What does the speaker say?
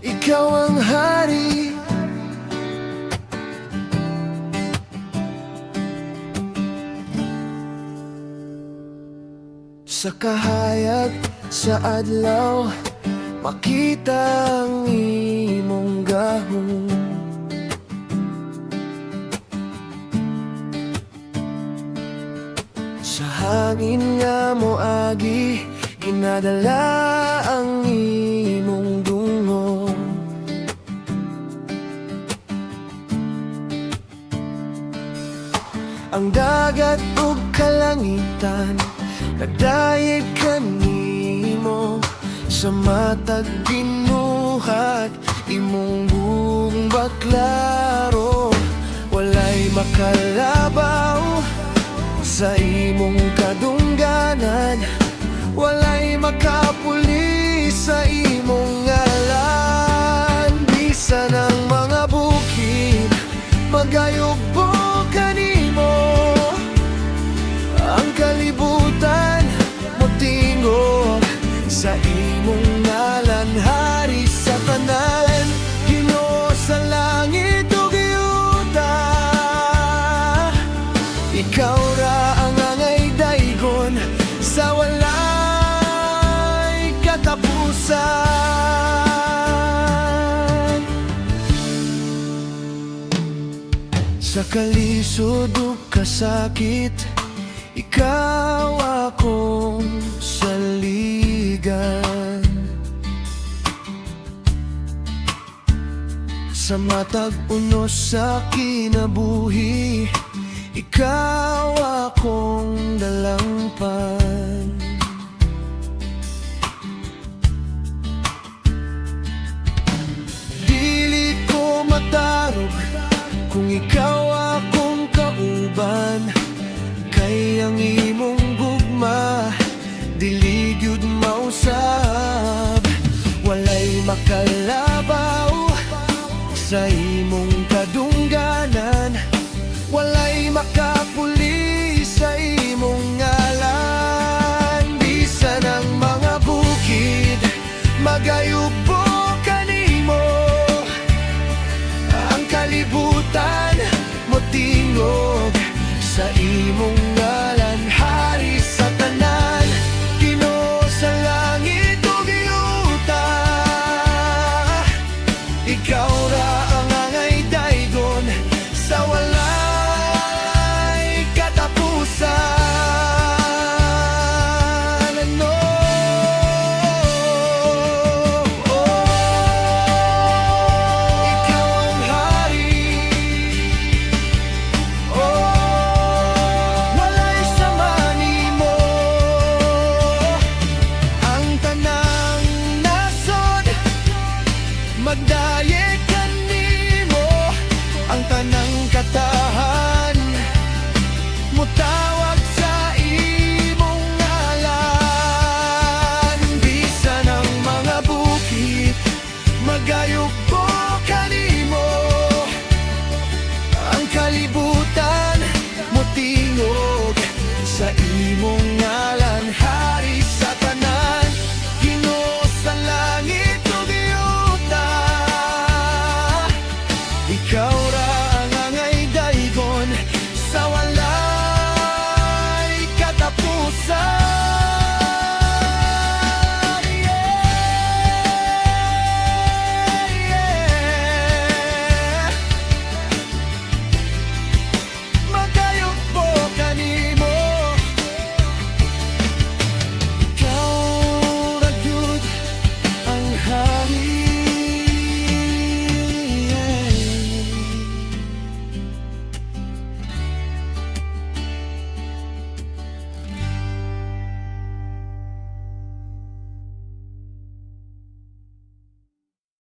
Ikaw ang hari. Sa kahayag sa adlaw, makita ang imong gahom. Sa hangin nga moagi, ginadala ang imong dungog. Ang dagat ug kalangitan nagdayeg kanimo. Sa matag binuhat, imong buong baklaro. Walay makalabaw sa imong kadungganan. Walay makapuli sa imong ngalan. Bisan ang mga bukid magayugbo kanimo, ang kalibutan motingog sa imong ngalan. Hari sa tanan, Ginoo sa langit ug yuta. Ikaw ra ang angay daygon sa walay katapusan. Sa kalisod ug kasakit, ikaw akong saligan. Sa matag unos sa kinabuhi, ikaw akong dalangpan. Dili ko matarog kung ikaw akong kauban, kay ang imong gugma dili gyud mausab. Walay makalabaw sa imong kadungganan. Walay makapuli sa imong ngalan. Bisan ang mga bukid magayugbo kanimo, ang kalibutan motingog sa imong ngalan. Hari sa tanan, Ginoo sa langit ug yuta. Ikaw ra ang angay daygon sa walay katapusan. Ano? Oh, ikaw ang hari. Oh, walay sama nimo. Ang tanang nasod magdayeg kanimo. Ang tanang katahan mutawag sa imong ngalan. Bisan ang mga bukid magayugbo